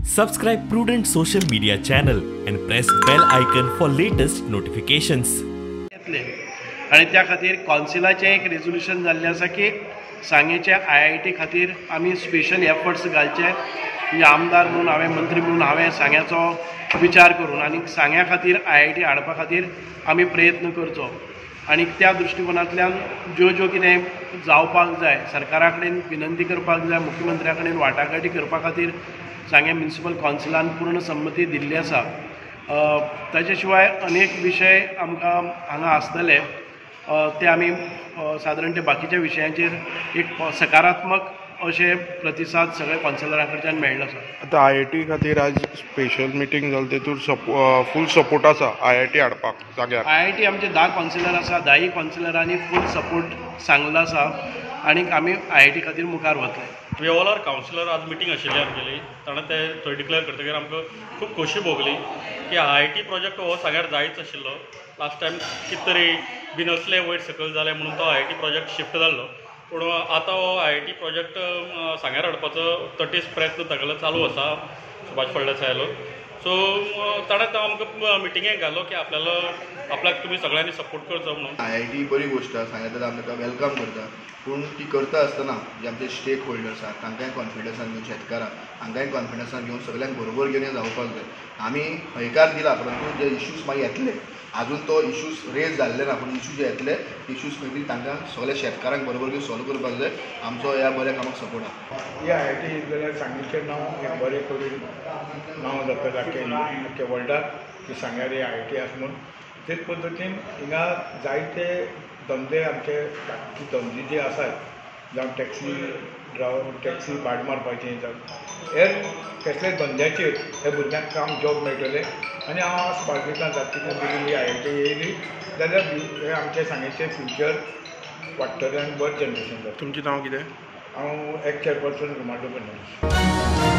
Subscribe Prudent social media channel and press bell icon for latest notifications. आनी त्या खातीर कौन्सिलाचें एक रेजोल्युशन जाल्लें आसा की सांगेचे IIT खातीर आमी स्पेशल एफर्ट्स घालचे. म्हणजे आमदार म्हणून हांवें, मंत्री म्हणून हांवें सांग्याचो विचार करून आनी सांग्या खातीर IIT हाडपा खातीर आमी प्रयत्न करचो. आनी त्या दृश्टिकोनांतल्यान ज्यो ज्यो कितें जावपाक जाय, सरकारा कडेन विनंती करपाक जाय, मुख्यमंत्र्या कडेन वाटाघाटी करपा खातीर सांगें म्युनिसिपल कौन्सिलान पूर्ण संमती दिल्ली आसा. ताचे शिवाय अनेक विशय आमकां हांगा आसतले, ते आमी सादारण ते बाकीच्या विशयांचेर एक सकारात्मक अशे प्रतिसाद सगळे कौन्सिलरां कडच्यान मेळ्ळो आसा. आतां IIT खातीर आज स्पेशल मिटींग जाली, तेतूर फूल सपोर्ट आसा IIT हाडपाक जाग्यार. IIT आमचे 10 कौन्सिलर आसा, 10 कौन्सिलरांनी फूल सपोर्ट सांगलो आसा आनी आमी IIT खातीर मुखार वतले. We all are councillor आज मिटींग आशिल्ली आमगेली, ताणें ते थंय डिक्लेअर करतकीर आमकां खूब खोशी भोगली की IIT project हो सांग्यार जायच आशिल्लो. लास्ट टायम कितें तरी बिनसले वयर सकयल जालें म्हणून तो IIT project shift जाल्लो, पूण आतां हो IIT project सांग्यार हाडपाचो तटीस प्रयत्न तागेलो चालू आसा सुभाष फळदेसायालो. सो ताणें तो आमकां मिटिंगेक घालो की आपल्याला आपल्याक तुमी सगळ्यांनी सपोर्ट करचो म्हणून. IIT बरी गोश्ट आसा, सांग्यार आमी ताका welcome करता, पूण ती करता आसतना जे आमचे स्टेक होल्डर्स आसा तांकांय कॉन्फिडन्सान घेवन, शेतकारां हांकांय कॉन्फिडन्सान घेवन सगळ्यांक बरोबर घेवन हें जावपाक जाय. आमी हयकार दिला, परंतु जे इश्यूज मागीर येतले, आजून तो इश्यूज रेज जाल्ले ना, पूण इश्यू जे येतले इश्यूज मागीर तांकां सगळ्या शेतकारांक बरोबर घेवन सॉल्व करपाक जाय. आमचो ह्या बऱ्या कामाक सपोर्ट आसा. ही IIT जाल्यार सांगेचें नांव हें बरें करून नांव जातलें आख्खे वर्ल्डाक की सांग्यार ही IIT आसा म्हूण. तेच पद्दतीन हिंगा जायते धंदे आमचे बाकी धंदे जे आसात, जावं टॅक्सी ड्रायव्हर, टॅक्सी भाड मारपाचें, जावं हेर कसले धंद्याचेर हे भुरग्यांक काम जॉब मेळटलें. आनी हांव आस बाळगितां जातली बेगीन ही IIT येयली जाल्यार हे आमचे सांगेचें फ्युचर वाडटलें आनी बरें जनरेशन जातलें. तुमचें नांव कितें? हांव एक्स चेअरपर्सन रोमाल्डो फर्नांडीस.